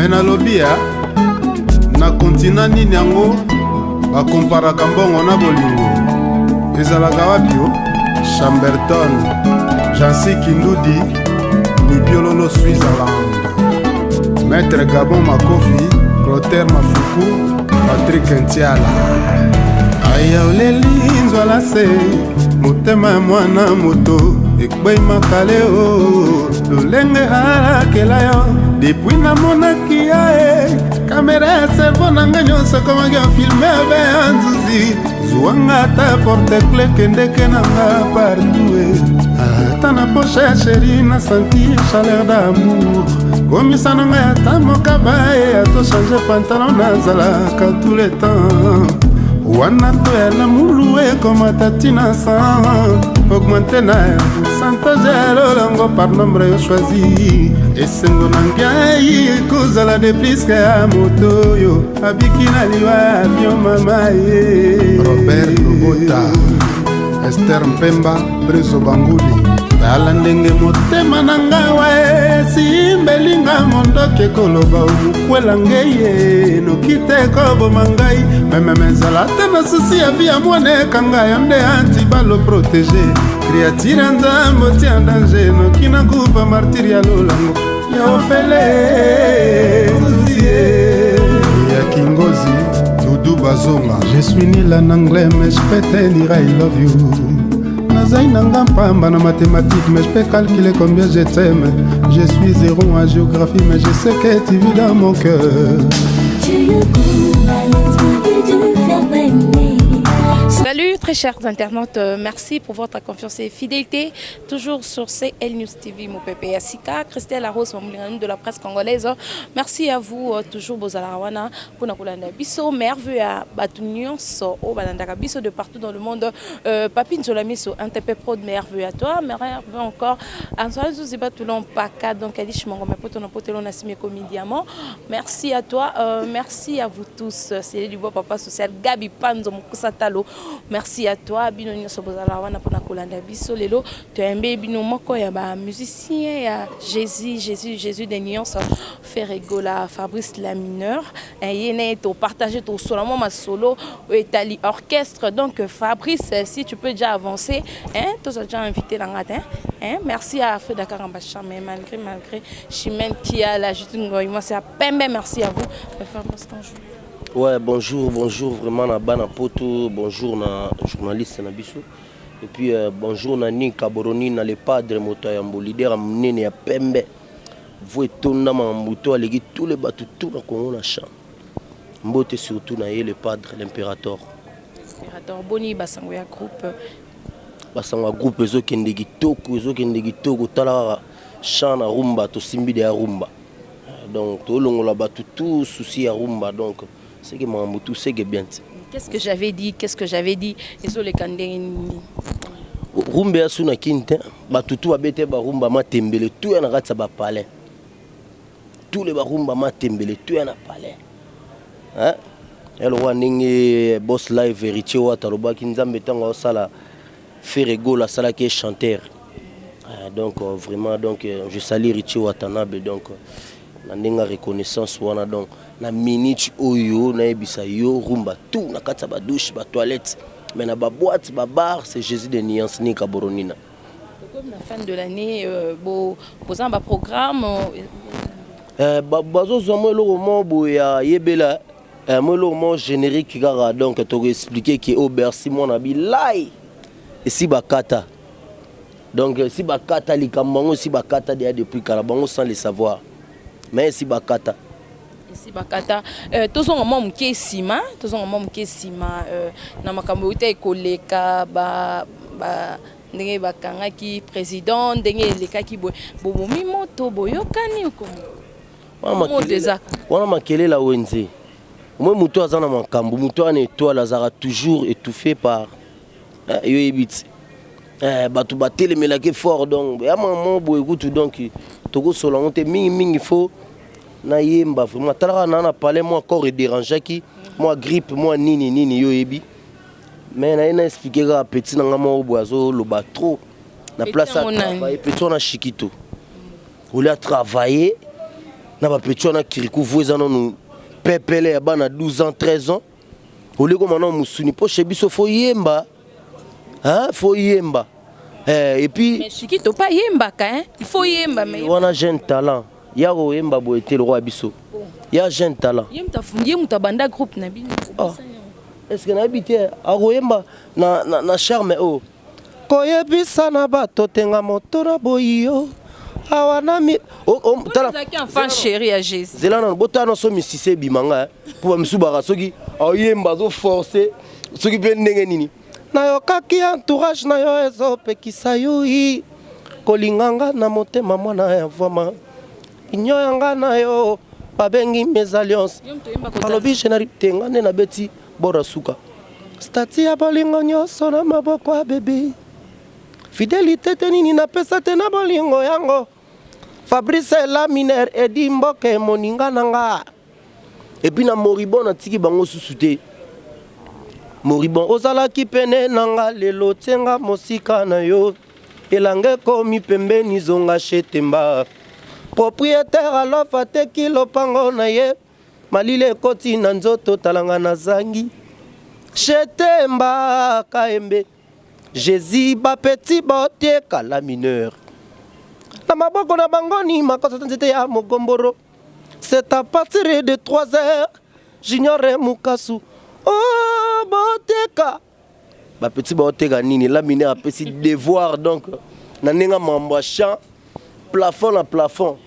Me nalobi ya na kontina nini yango bakomparaka mbongo na bolingo ezalaka wapi o Chamberton Jansi Kindudi Mibiololo Switzerland Maître Gabon Makofi Clotaire Mafuku Patrick Ntiala Aya oleli nzwala se motema ya mwana moto ekwei makale o lolenge alakela yo depuis namonaki ya e kamera ya cerveau na nga nyonso ekomaki filme abe ya nzuzi zuwanga ata porte cle kendeke na nga partout e ata na poche ya sheri na sentir chaleur d'amour komisa na ngai ata mokaba e ato change pantalon nazalaka tout le temps wana to ya lamulu ekomata ntina 100 augmente na pourcentage ya lolongo par nombre yo choisi esengo na ngai ekozala de plus que ya moto oyo abiki na liwa ya avion mama ye Robert Lobota Esther Mpemba Brezo Banguli tala ndenge motema na nga wa esimbeli nga mondoki ekoloba okokwela ngeye noki te koboma ngai mememe ezala te na susi ya vi ya mwana ekanga yo nde antibalo protege créature ya nzambe otia danger noki nakufa martire ya lolango ya ofele tutie ya kingozi dudu bazonga. Je suis nul en anglais mais je peux te dire I love you. Nazali nanga mpamba na mathématique mais je peux calculer combien je t'aime. Je suis zéro en géographie mais je sais que tu vis dans mon cœur. Salut très chers internautes, merci pour votre confiance et fidélité. Toujours sur CL News TV, mon pépé Yassika, Christelle Arros, de la presse congolaise. Merci à vous, toujours bozala wana, pour na biso, merveille à bato nyonso, oyo balandaka biso de partout dans le monde. Papi Nzolamiso, NTP Prod, merveille à toi, merveille encore. Antoine Zouziba Toulon Paka, donc Alice Mongome Poto Potelo Nassimé comme diamant. Merci à toi, merci à vous tous. C'est du beau papa social Gabi Panzo Mukusatalo. Merci à toi, bino nyonso bozala wana pona kolanda biso lelo. Toyambe bino moko ya ba musicien ya Jésus, Jésus, Jésus de nuance, Ferre Gola, Fabrice Lamineur. Yene to partager to solo ma solo etali orchestre. Donc Fabrice, si tu peux déjà avancer, hein, tu as déjà invité dans la hein, hein. Merci à Freda Karamba mais malgré Chimène qui a la juste moi c'est à Pembe, merci à vous. Fabrice, bonjour. Ouais, bonjour, bonjour vraiment na bana poto, bonjour na journaliste na biso. Et puis bonjour na Nika Boroni na le padre moto ya leader munene ya Pembe. Vous etonda mambuto aleki tous les bateaux tout na Congo na champ. Mbote surtout na ye le padre l'impérateur. L'impérateur boni basango ya groupe. Basango ya groupe ezokende kitoko, ezokende kitoko tala champ na rumba to simbi de ya rumba. Donc tolongola bato tout souci ya rumba donc c'est que mambuto c'est que bien. Qu'est-ce que j'avais dit? Qu'est-ce que j'avais dit? Ezoleka ndenge nini? Rumba ya suna kinte bato tout babete ba rumba matembele tout ya na kati ya ba palais. Tous les barumba matembele tout ya na palais. Hein? El roi ndenge boss live héritier wata lobaki nzambe tango osala Ferre Gola salaki chanteur. Donc vraiment donc je salue Richie Watanabe donc na ndenge reconnaissance wana donc na minute oyo nayebisa yo rumba tout na kati ya ba douche ba toilette mais na ba boîte ba bar c'est Jésus de nuance Nika Boronina. Comme la fin de l'année bo boza ba programme bazozwa mo eloko mo boye ya yebela mo eloko mo générique kaka donc toko expliquer que au Bercy mwana bilai esi bakata donc si bakata likambo yango si bakata déjà depuis kala bango sans le savoir mais si bakata esi bakata tozonga mwa moke nsima, tozonga mwa moke nsima na makambo euta ekoleka ba ndenge bakangaki président ndenge elekaki boye bobomi moto boyokani moto eza wana makelela wenze moi moto aza na makambo moto wana étoile azalaka toujours étouffé par yo yebi ti bato batelemelaki fort donc ya mama boye kutu donc tokosola yango te mingimingi fo nayemba vraiment talaka na na palais mwa corps edérangeaki mwa grippe mwa nini nini yo yebi mais naye na expliquer kaka petit na nga moko boye azoloba trop na place ya travailler petit wana Chikito au lieu ya travailler. Na bapetits wana, Kiriku vo eza nanu pepele ya bana 12 ans, 13 ans. Olie koma nano mosuni mpo chez biso faut yemba, hein, faut yemba. Eh, et puis Mais Chikito pa yembaka, hein? Il faut yemba, mais wana jeune talent ya koyemba boye te. Lokwa biso ya jeune talent. Ye mutu afundi, ye mutu abanda groupe na bino. Oh. Est ce que nayebi te akoyemba na charme oyo koyebisa na bato tenga moto na boyi yo awa na mi oh, tala. Ezalaki enfant chéri ya Jésus. Zela nano, botala nyonso misise ebima nga mpo bamisu baka soki aoyemba azoforce soki mpe ndenge nini. Nayokaki entourage na yo ezopekisa yoi kolinga nga na motema mwana ya vwama inyo yanga na yo babengi mésalliance. Ye mutu oyemba. Balobi générique te, nga nde nabeti bora suka stati ya bolingo nyonso na maboko ya bebe fidélité te nini napesa te na bolingo yango Fabrice la minere edi mboke moninga na nga. Et puis na moribond natiki bango susu te. Moribond ozalaki pene na nga, lelo tienga mosika na yo, elanga ekomi pembeni, zonga Shetemba. Propriétaire alof ateki lopango na ye, malili ekoti na nzoto, talanga nazangi Shetemba Kaembe Jésus. Bapetits boteka la mineur na maboko na bango ni makosa nzete ya mogomboro. C'est à partir de 3 heures, Junior Mukasu. Oh, boteka bapetits baoteka nini la mineur apesi devoir. Donc na ndenge mambo ya chant, plafond na plafond,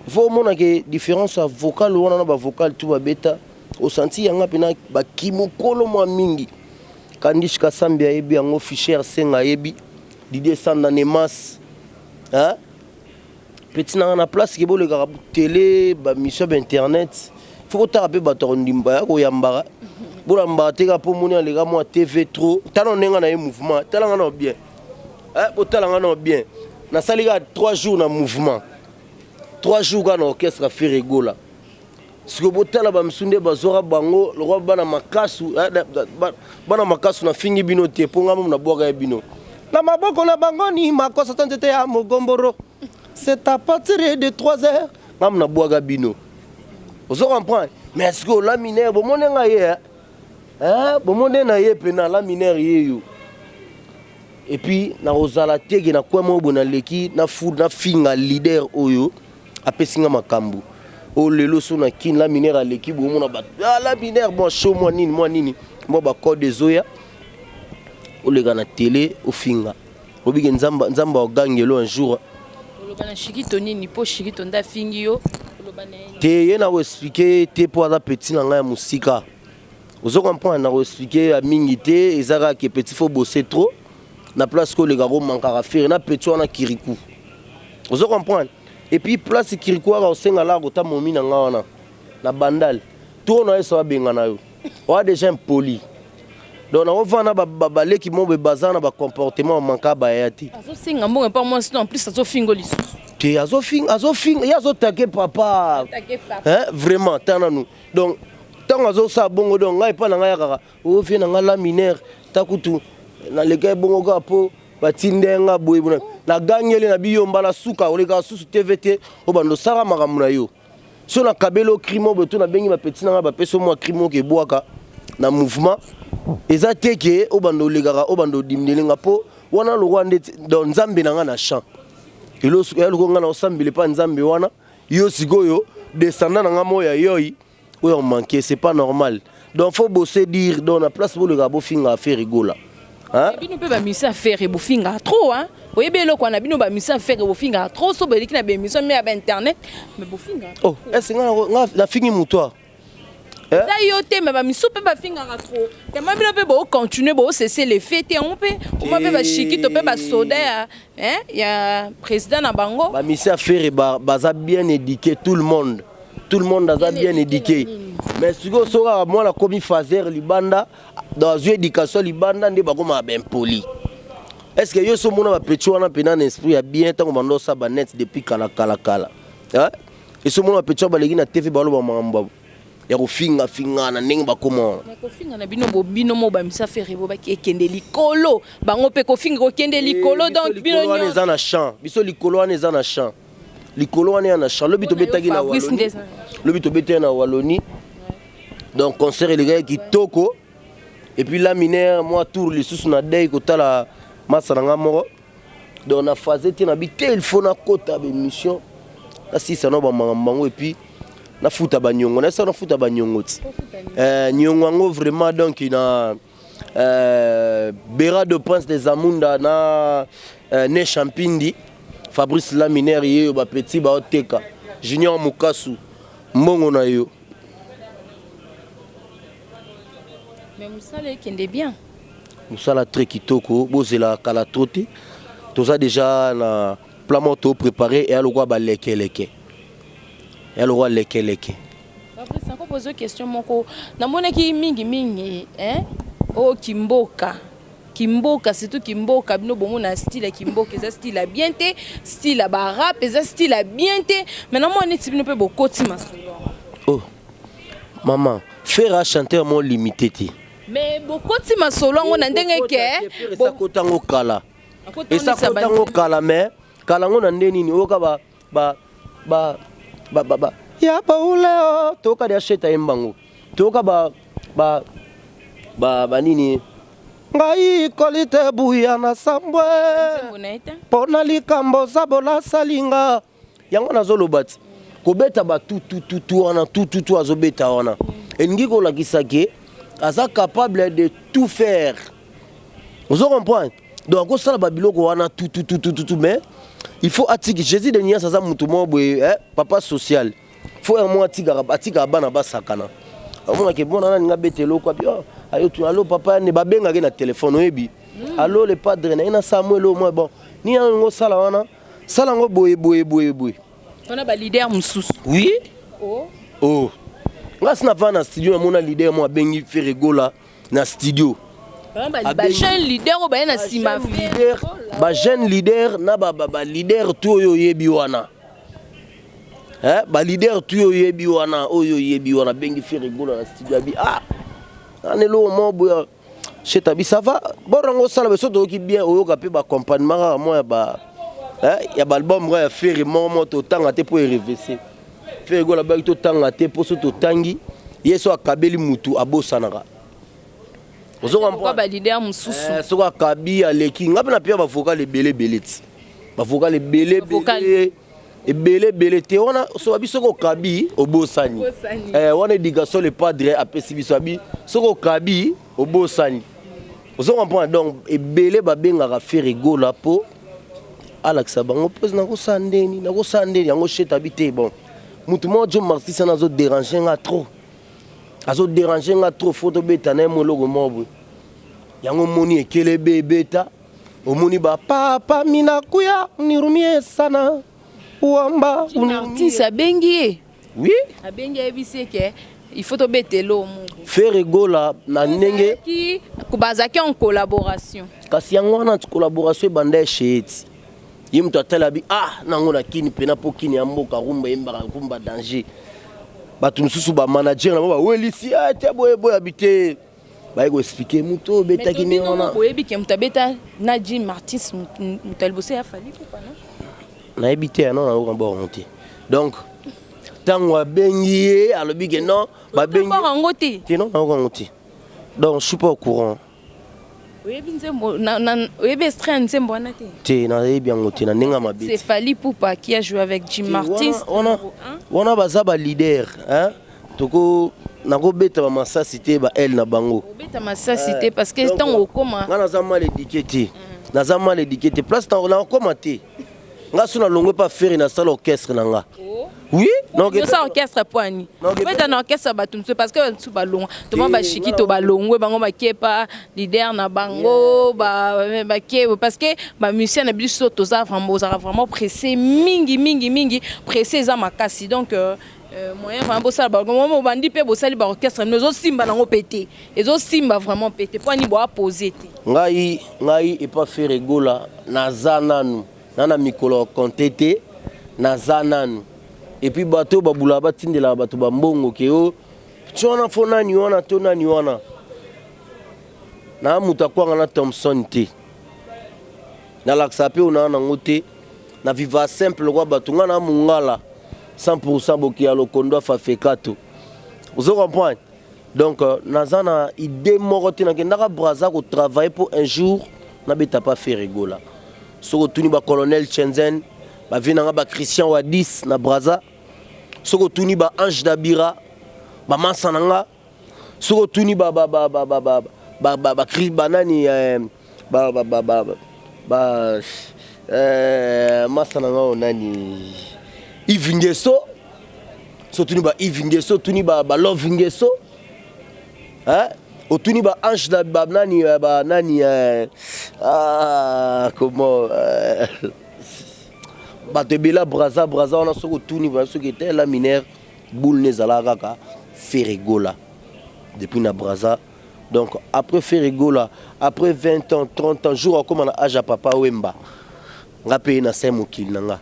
faut omona ke différence ya vocal wana na bavocal tu babeta osanti yanga mpena bakimokolo mwa mingi. Kandish Kasambi ayebi yango, Fisher Senga ayebi, Didier Sanda Nemas, hein? Petit nanga na place ke bolekaka télé, bamission ba internet, faut kotaka mpe bato ya kondimba ya koyambaka bolambaka te kaka mpo moni aleka mwa TV trop. Tala ndenge na ye mouvement, tala nga na bien, botala nga na bien. Nasali kaka 3 jours na mouvement, 3 jours kaka na orchestre Ferre Gola. Sikoyo botala bamisu nde bazwaka bango lokwa bana makasu, bana makasu. Nafingi bino te mpo ngai momo nabwaka ya bino na maboko na bango ni makosa ta nzete ya mogomboro. C'est à partir de 3 heures ngai mo nabwaka bino, ozo comprendre? Mais sikoyo la minere bomoni ngai ye, bomoni na ye mpena la minere ye yo. Et puis nakozala teke na kwe moko boye naleki nafinga leader oyo apesi nga makambo oyo lelo so na Kini. La minere aleki bomona bato, ah, la minere bon show mwa nini mwa nini mwa bacode ezoya oleka na télé ofinga obike Nzambe agangelo un jour. Oloba na Shikito nini? Mpo Shikito nde afingi yo, oloba na ye? Te, ye na koexpliquer te mpo aza petit na ngai ya mosika, ozo comprendre? Na koexpliquer ya mingi te, eza kaka ke petit faut bosser trop na place koleka komankaka Ferre na petit wana Kiriku, ozo comprendre? Et puis place Kiriku aka osenga la kota momi na ngai wana na Bandal to na ye so abenga na yo oa déjà impoli. Donc nakovanda baleki mo boye baza na bacomportement manka baya te. Azosenga mbongo mpa mwasi no, en plus azofinga lisusu. Te, azofinga, azofinga ye, azotake papa. Hein, vraiment ta nanu. Donc ntango azosala bongo, donc ngai epa na ngai ya kaka ovie na ngai la minere ta kutu naleka ebongo kaka mpo batinde nga boye boye. Nagangeli na biyo mbala suka olekaka susu TV te, oyo bando osala makambo na yo so nakabeli o crime boye to nabengi bapetits na ngai bapesi o mwa crime oyo ebwaka na mouvement. Eza te ke oyo bando olekaka oyo bando odimdeli nga mpo wana lokwa nde. Donc Nzambe na ngai na champ ya loko ngai na osambela epa Nzambe wana yo sikoyo descendant na ngai moko ya yoi oyo manqué, c'est pas normal. Donc faut bosser dire. Donc na place boleka bofinga Ferre Gola. Bino mpe bamisi Ferre bofingaka trop, hein? Oyebi eloko wana, bino bamisi Ferre bofingaka trop so boleki na baémission me ya bainternet, mais bofingaka. Oh, est ce nga nafingi moto a? Eza yo te, me bamisu mpe bafingaka trop. Tellement bino mpe bocontinue bosese le fait te yango mpe oma mpe bashikito mpe basoda ya président na bango. Bamisi Ferre baza bien éduqué, tout le monde, tout le monde aza bien éduqué. Mais sikoyo so kaka mwana akomi faser libanda, donc azwi éducation libanda nde bakomaka baimpoli. Est ce que yo so omona bapetits wana mpena na esprit ya bien ntango bando osala banet depuis kala kala kala? Eso omona bapetits wana baleki na TV baloba makambo ya kofingafinga na ndenge bakoma wana? Kofinga na bino, bino mo bamisa Ferre bo baki ekende likolo, bango mpe kofinga kokende likolo. Donc bino wana eza na champ biso, likolo wana eza na champ. Likolo wana ya na champ, lobi tobetaki na Wallonie, lobi tobetaki na Wallonie. Donc concert elekaki kitoko. Et puis la mineur, moi tour lisusu na dei kotala masa na nga moko. Donc na phase te na bi te, il faut nakota baémission, nasisa na bamakambo bango et puis nafuta baniongo, nayesa nafuta baniongo ti niongo yango vraiment. Donc na Bera de Prince des Zamunda na Ne Champindi, Fabrice Laminaire, ye oyo bapeti baoteka Junior Mukasu, mbongo na yo. Mais mosala ekende bien. Mosala très kitoko. Bozela kala trop te, toza déjà na plan moko topréparé. Eya lokwa balekeleke, eya lokwa lekeleke. Fabrice, nakopose question moko. Namonaki mingimingi oyo kimboka, kimboka, surtout kimboka. Bino bomona style ya kimboka eza style ya bien te, style ya barap eza style ya bien te, mais namona neti bino mpe bokoti masolo. Oh mama, Ferre chanteur mo limité te. Mais bokoti masolo yango na ndenge ke Esakotango kala, esakotango kala, mais kala yango na nde nini? Oyoka ba ba ba ba ba ba ya bauleo, toyoka dia sheta yembango, toyoka ba ba ba banini, ngai koli te buya na sambwe mpo na likambo zabola salinga yango. Nazoloba ti kobeta batutututu wana, tututu azobeta wana, elingi kolakisa ke aza capable de tout faire, ozo comprendre? Donc akosala babiloko wana tututututu, mais il faut atiki. Jésus de Nias aza motu moko boye, eh, papa social. Faut ya moko atikaka bana basakana. Amonake mwana naninga abeta eloko abi, oh, ayo tu allo papa ne babengaki na telefone, oyebi, allo le padre na ye na Samuel oyo mwa bon nini alingo osala wana, sala yango boye boye boye boye. Wana baleader mosusu. Oui. Oh, oh. Nga si navanda na studio, namona leader mo abengi Ferre Gola na studio. Bajeune leader oyo baye na nsima. Bajeune leader na baleader tu oyo oyebi wana, baleader tu oyo oyebi wana, oyo oyebi wana, abengi Ferre Gola na studio, abi ah, ana eloko moko boye. Cheta bi ça va, bor yango osala beso toyoki bien, oyoka mpe baaccompagnement kaka mwa ya ba ya baalbum kaka ya Ferre moko moko totanga te mpo erevese. Ferre Gola abaki totanga te mpo so totangi ye so akabeli mutu abosanaka. Baleader mosusu. Soki akabi aleki nga mpe na pia bavocal ebele ebele ti bavocal ebele ebele ebele ebele te wana. So abi soki okabi obosani, wana éducation le padre apesi biso. Abi soki okabi obosani, ozo comprendre? Donc ebele babengaka Ferre Gola mpo alakisa bango mpo nakosala ndeni, nakosala ndeni yango. Shet abi te bon, mutu moko Jo Martis wana azodérange nga trop, azodérange nga trop, faut tobeta na ye mo eloko moko boye. Yango omoni ekelebe ebeta, omoni bapapa minakuya nirumie sana wamba. Martins abengi ye. Oui. Abengi, ayebisi eke il faut tobetela moko. Ferre Gola na ndenge bazalaki en collaboration. Kasi yango wana collaboration ebanda echeye ti ye moto atala bi ah nango na kini mpena mpo kini ya mboka rumba eyembaka rumba danger. Bato mosusu bamanager na bango bawelisi te boye boye, abi te, baye koexpliquer moto oyo obetaki nde wana. Boyebi ke moto abeta na Jim Martins, moto ya liboso ya Fally Ipupa, non? Nayebi te, ano nayoka bongo te. Donc ntango abengi ye, alobi ke non, babengi yango te. Te, non, nayoka yango te, donc je suis pas au courant. Oyebi nzembo, oyebi extrait ya nzembo wana te? Te, nayebi yango te na ndenge ya mabe. C'est Fally Ipupa qui a joué avec Jim Martins. Wana wana baza baleader, hein? Toko nakobeta bamasasi te, baele na bango. Obeta masasi te parce que ntango okoma Nga naza mal éduqué te, naza mal éduqué te. Place nakokoma te, nga so nalongwe mpa Ferre, nasala orchestre na nga, oui. Osa orchestre po ani obeta na orchestre ya bato mosusu? Parce que bato balongwa, toma bashikito balongwe, bango bakepa leader na bango bake, parce que bamusicien na biso toza vraiment, ozalaka vraiment pressé mingi mingi mingi, pressé eza makasi. Donc moyen vraiment bosala bango, bandi mpe bosali baorchestre bino, ezosimba nango mpe te, ezosimba vraiment mpe te. Po ani boapose te? Ngai epa Ferre Gola naza nanu na mikolo ya konte te, naza nanu. Et puis bato oyo babulaka, batindelaka bato bambongo ke o ti wana fo nani wana to nani wana, na moto akwanga na Thomson te, nalakisaka mpe oyo naa nango te. Na viva simple lokola bato. Nga na mongala 100%, bokiya lokondo afafekato, ozo comprendre? Donc naza na idée moko te. Nakendaka Braza kotravailler mpo un jour nabeta pa Ferre Gola. Soki otuni bacolonel Chenzen, bavie nanga, bachristien wa 10 na Braza, soki otuni baange dabira, bamasa na nga, soki otuni banani, masa na nga oyo nani, Yves Ngeso, so otuni ba Yves Ngeso, otuni balove Ngeso, otuni ba ange na banani, banani, ah, comment, bato ebele Braza, Braza wana, soki otuni, soki etela minere boule ne ezalaka kaka Ferre Gola depuis na Braza. Donc après Ferre Gola, après 20 ans, 30 ans, jour akóma na age ya Papa Wemba, nga mpe na sai mokili na nga.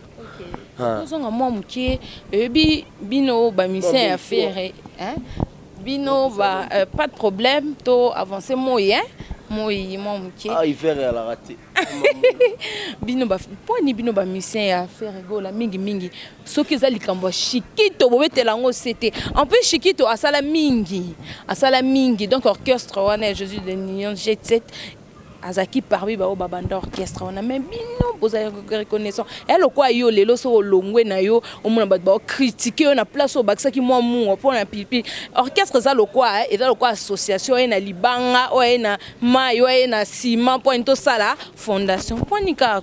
Ozonga mwa moke. Oyebi bino bamusicien ya Ferre, bino ba pas de problème, to avance moi moi mwa moke. Ah, hiver eyalaka te. Bino mponi bino bamusicien ya Ferre Gola, mingimingi soki eza likambo ya Shikito, bobetela yango se te. En plus Shikito asala mingi, asala mingi. Donc orchestre wana ya Jésus de Union Jet-Set, azalaki parmi bao babanda orchestre wana. Mais bino bozali reconnaissant ya lokwa yo lelo, soki olongwe na yo, omona bato baocritiquer yo na place oyo obakisaki mwa mungo mpo na pilipili. Orchestre eza lokwa association oye na libanga, oyo aye na mai, oyo aye na nsima mpo ani tosala fondation. Mponi kaka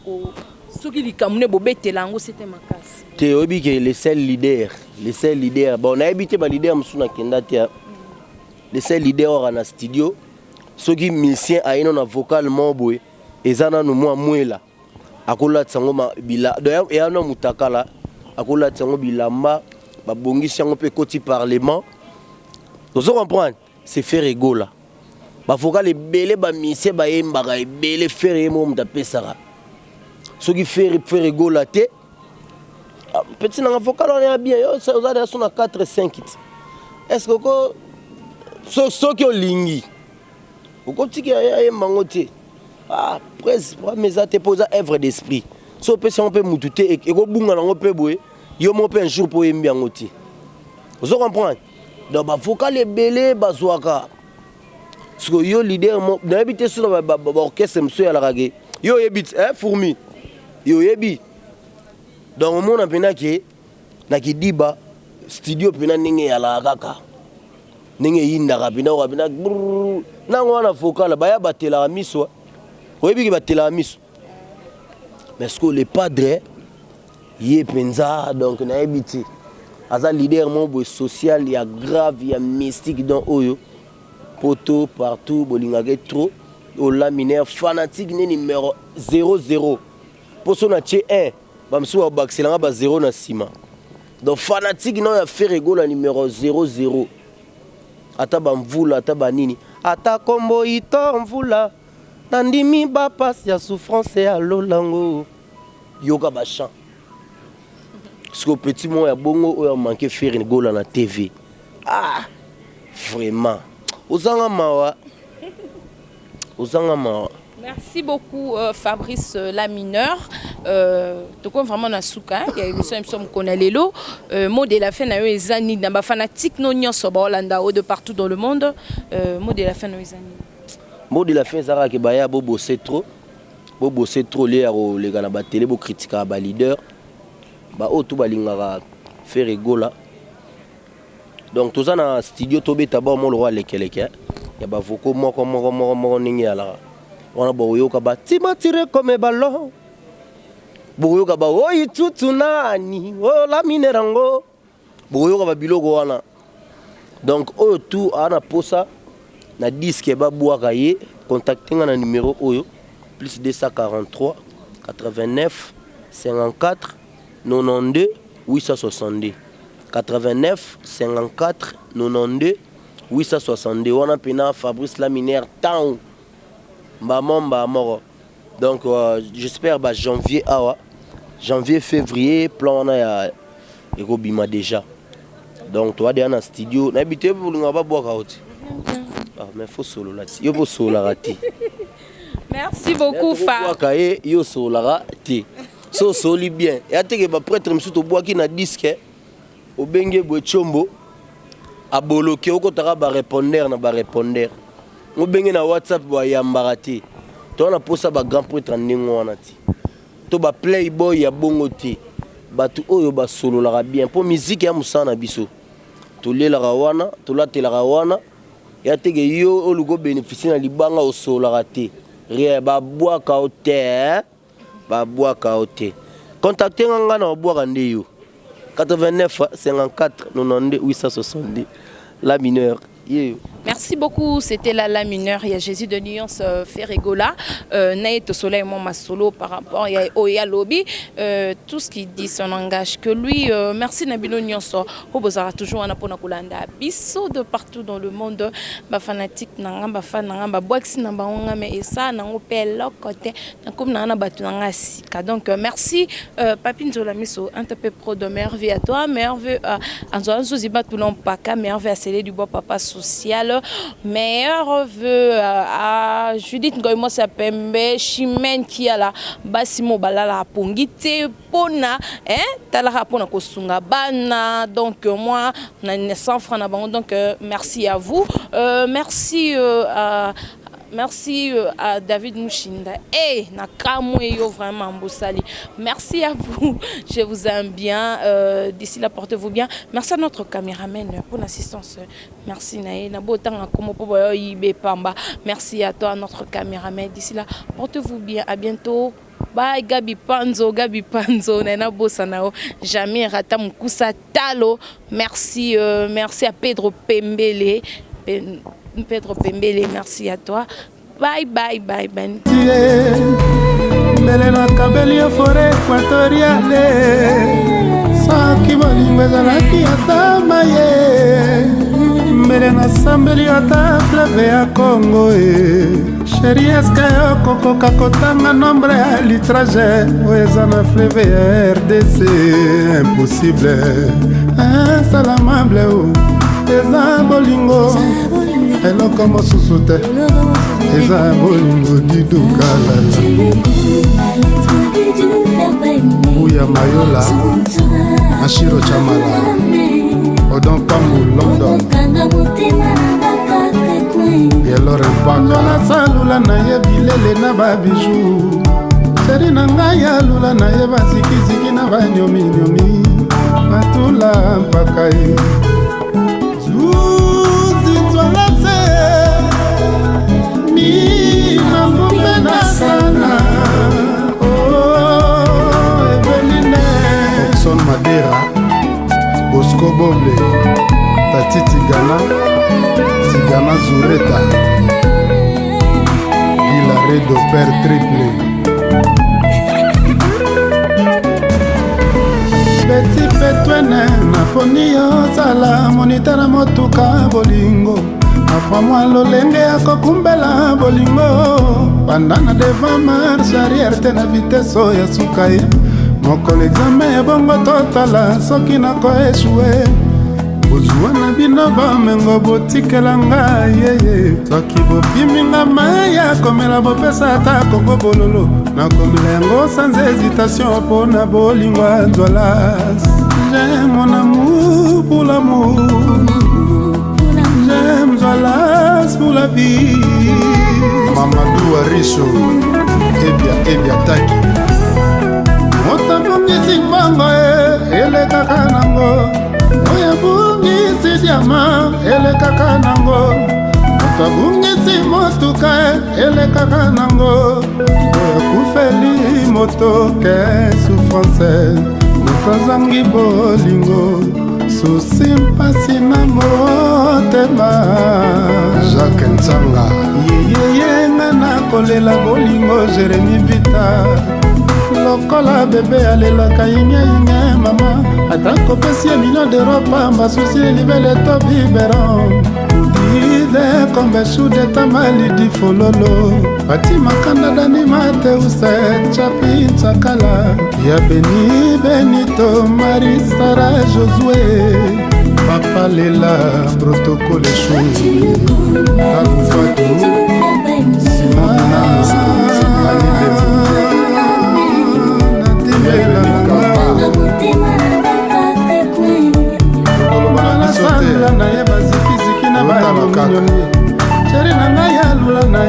soki likambo nde bobetela yango sete makasi? Te, oyebi ke le seul leader, le seul leader, bon, nayebi te baleader mosusu, nakenda te. Le seul leader oyo na studio, soki musicien aye nano na vocal moko boye, eza nanu mwa mwela, akolatisa yango bila, eya na mutakala, akolatisa yango bilamba, babongisi yango mpe ekoti parlement. Ozo comprendre? C'est Ferre Gola. Bavocal ebele bamusicien bayembaka ebele, Ferre ye moko moto apesaka. Soki Ferre Gola te, petit nanga, vocal wana ya bien, yo oza deja so na 4 5 ti. Est ce que oko soki olingi okotika ayemba yango te? Ah, presse problème eza te, mpo eza œuvre d'esprit. So opesi yango mpe mutu te, ekobunga nango mpe boye, yo moko mpe un jour mpo oyembi yango te. Ozo comprendre? Donc bavocal ebele bazwaka. Sikoyo yo leader, nayebi te so na baorchestre mosusu eyalaka ke yo oyebi ti fourmi, yo oyebi. Donc omona mpena ke na kidiba studio mpena ndenge eyalaka kaka, ndenge eyindaka mpena, oka mpena nango wana vocal baya batelaka miso, oyebi ke batelaka miso. Mais sikoyo le padre ye mpenza, donc nayebi te, aza leader moko boye social ya grave, ya mystique. Donc oyo poto partout bolingaka trop ola mineur fanatique ne numéro 00, mpo so na tie 1, bamosusu babakiselanga ba 0 na nsima. Donc fanatique nao ya Ferre Gola numéro 00, ata bamvula, ata banini, ata kombo ito mvula, nandimi bapasi ya souffrance ya lolango, yoka bachant. Sikoyo petit moko ya bongo oyo amanke Ferre Gola na TV, ah, vraiment ozanga mawa, ozanga mawa. Merci beaucoup Fabrice la mineure. Toko vraiment na suka ya émission mokona lelo. Mot de la fin na yo eza nini na ba fanatique no nyonso ba Hollanda de partout dans le monde? Mot de la fin na yo eza nini? Mot de la fin ezalaka ke baya bobose trop, bobose trop lie ya koleka na batele, bokritikaka baleader baoyo tu balingaka Ferre Gola. Donc toza na studio, tobeta bao mo lokwa lekeleke ya bavoko moko moko moko moko ndenge eyalaka wana. Bokoyoka batima tire comme ballon, bokoyoka ba oyi tutu nani oyo laminere yango, bokoyoka babiloko wana. Donc oyo tu aa na posa na disque, babwaka ye, contacte nga na numéro oyo: plus 243 89 54 92 862, 89 54 92 862. Wana mpena Fabrice Laminaire town mbamo mbaa moko. Donc j'espère ba janvier awa, janvier, février, plan wana ya ekobima déjà. Donc toa deya na studio. Nayebi te, bolingaka babwaka o te. Ah, mais faut solola ti yo mpo osololaka te. Merci beaucoup, Fa. Bwaka ye, yo osololaka te. So osoli bien eya teke baprêtre mosusu tobwaki na disque, obengi boye tshombo aboloke, okotaka barépondeur na barépondeur, obenge na WhatsApp bayambaka te. Toza na mposa bagrand prêtre ndenge wana te, to baplayboy ya bongo te, bato oyo basololaka bien, mpo miziki ya mosala na biso, tolielaka wana, tolatelaka wana. Ya teke yo oluka obénéficie na libanga, osololaka te, rien, babwaka yo te, babwaka yo te. Contacte nga, nga na babwaka nde yo 89 54 92 862, la mineure yeyo. Merci beaucoup, c'était la mineure, il y a Jésus de Nuance Ferre Gola, Naït Soleil moi solo par rapport il y a Oya Lobby, tout ce qu'il dit ça n'engage que lui. Merci na bino nyonso, bozala toujours wana pona kolanda biso de partout dans le monde, ba fanatique nanga, ba fan nanga, ba box na ba nga mais et ça nango pe eloko te na comme na batu nanga sika. Donc merci Papi Nzola Miso, un peu pro de merveille à toi, merveille Anzola Nzuzi Batulon Paka, merveille à Célé du bois papa social. Meilleur vœu à Judith Ngoymosa Pembe, Chimène Kiala, Basimo Balala Pongi te pona hein talaka pona kosunga bana, donc moi na 100 francs na bango, donc merci à vous, merci à merci à David Mouchinda et nakamwe yo vraiment Mbosali. Merci à vous, je vous aime bien, d'ici là portez-vous bien. Merci à notre caméraman pour l'assistance. Merci Naé, na komo po boyo yibe pamba. Merci à toi notre caméraman. D'ici là portez-vous bien, à bientôt. Bye Gabi Panzo, Gabi Panzo, nena bosanao, jamais rata mukusa talo. Merci merci à Pedro Pembele. Pedro Pembele, merci à toi. Bye bye bye bye. Mbele nakabeli yo forêt équatoriale, soki bolingo ezalaki ata maye, mbele nasambeli ata fleuve ya Congo e. Chéri, eske okokoka kotanga nombre ya litrage oyo eza na fleuve ya RDC? Impossible, insalamable o eza bolingo, eloko mosusu te, eza bolingo didukalala. Buya Mayola, Mashiro Chamala, Odon Pambu London, Yelore Mpaka. Nasalula na ye bilele na babiju, chéri na ngai alula na ye bazikiziki na banyominyomi, matula mpaka ye zuzi nzwalase minambumbe sana. Oh, Eveline Oxon Madera, Bosco Boble, Tati Tigana, Tigana Zureta, Gilaredo Père Triple, Beti Petwene, naponi yo ozala moniteur na motuka bolingo, apwa mwa lolenge ya kokumbela bolingo, banda na devant marche arrière te na vitesse oyo ya suka ye mokolo examen ebongo totala soki nakoéchouer. Bozwa na bino bamengo botikela ngai yeye, soki bopimi nga mai ya komela, bopesa ata kongo bololo, nakomela yango sans hésitation mpo na bolingo ya Nzwalas. J'aime mon amour pour l'amour, j'aime Nzwalas pour la vie. Mamadou Ariso Ebia Ebia Taki, moto abongisi mbongo e elekaka nango, oyo abungisi diamant elekaka nango, moto abungisi motuka e elekaka nango, oyo akufeli moto ke souffrance, moto azangi bolingo susi mpasi na motema. Jacques Ntsanga yeyeye, nga nakolela bolingo Jérémi Vita lokola bebe alelaka inge mama, ata kopesi ye million d'euro pamba, susi libele to biberon. Ide kombe sudeta malidi fololo, Pati Makanda, Dani Mateuse, Chapi Ntsakala ya Beni Benito, Marie Sara Josue, Papa Lela, protocole Eshu Akufatu, Simon. Bazikiziki na Otala kaka. banyonginyongi, chéri na ngai alula na.